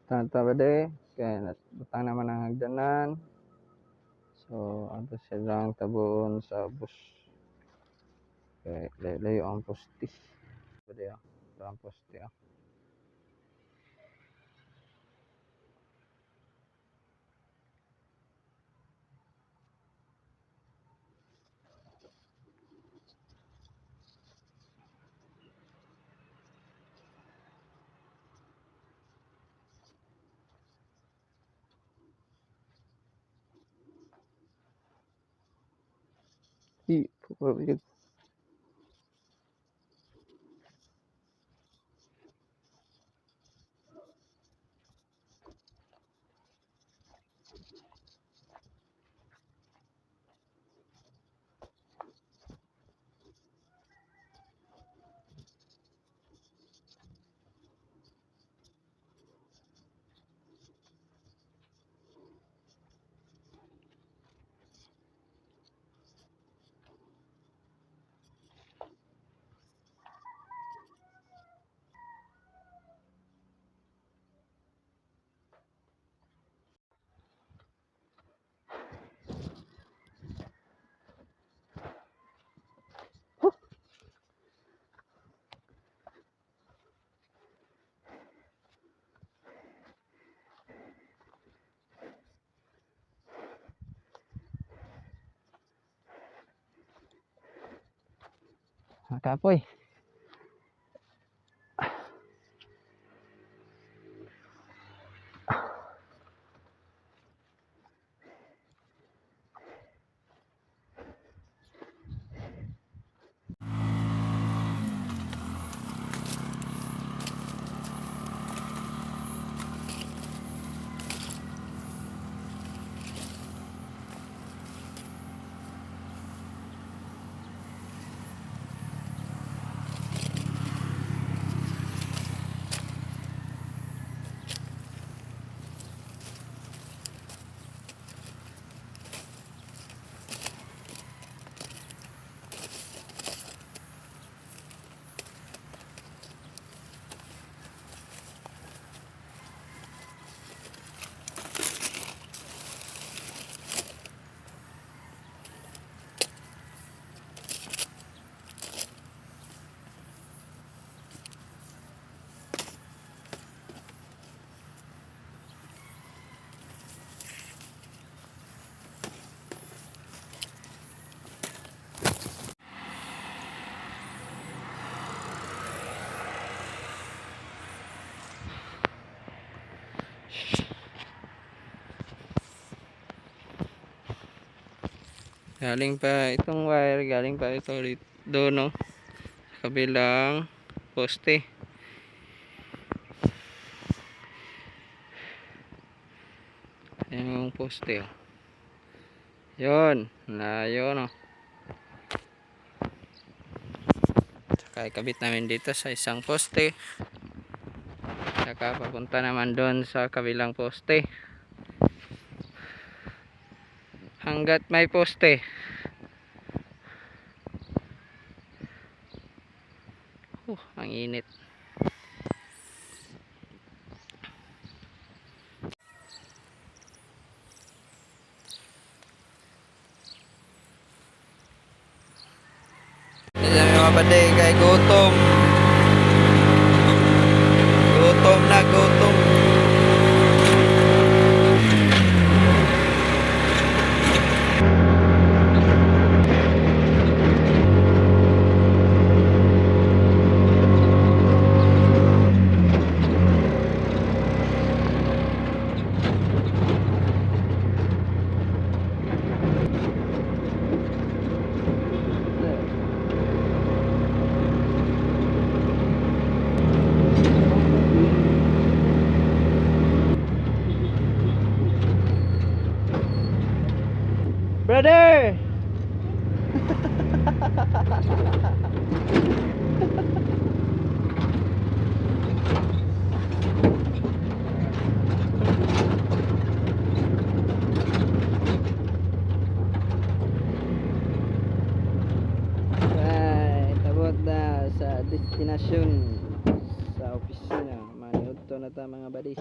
Tata bade kay butang naman ang hagdanan. So ato silang tabuon sa bus. Kay layo ang poste. Bade oh. Ito ang poste oh. I, puro. Mga kapoy. Galing pa itong wire, galing pa ito ulit doon, no? Sa kabilang poste. Ayan yung poste, oh. Yun, layo, no? Tsaka ikabit namin dito sa isang poste. Tsaka papunta naman doon sa kabilang poste. Hanggat may poste. Ang init. Ayan mga baday, kay gutom. Gutom na, gutom. Brother! Ay, tabot na sa destinasyon sa opisina. Maniudto na ta, mga buddy.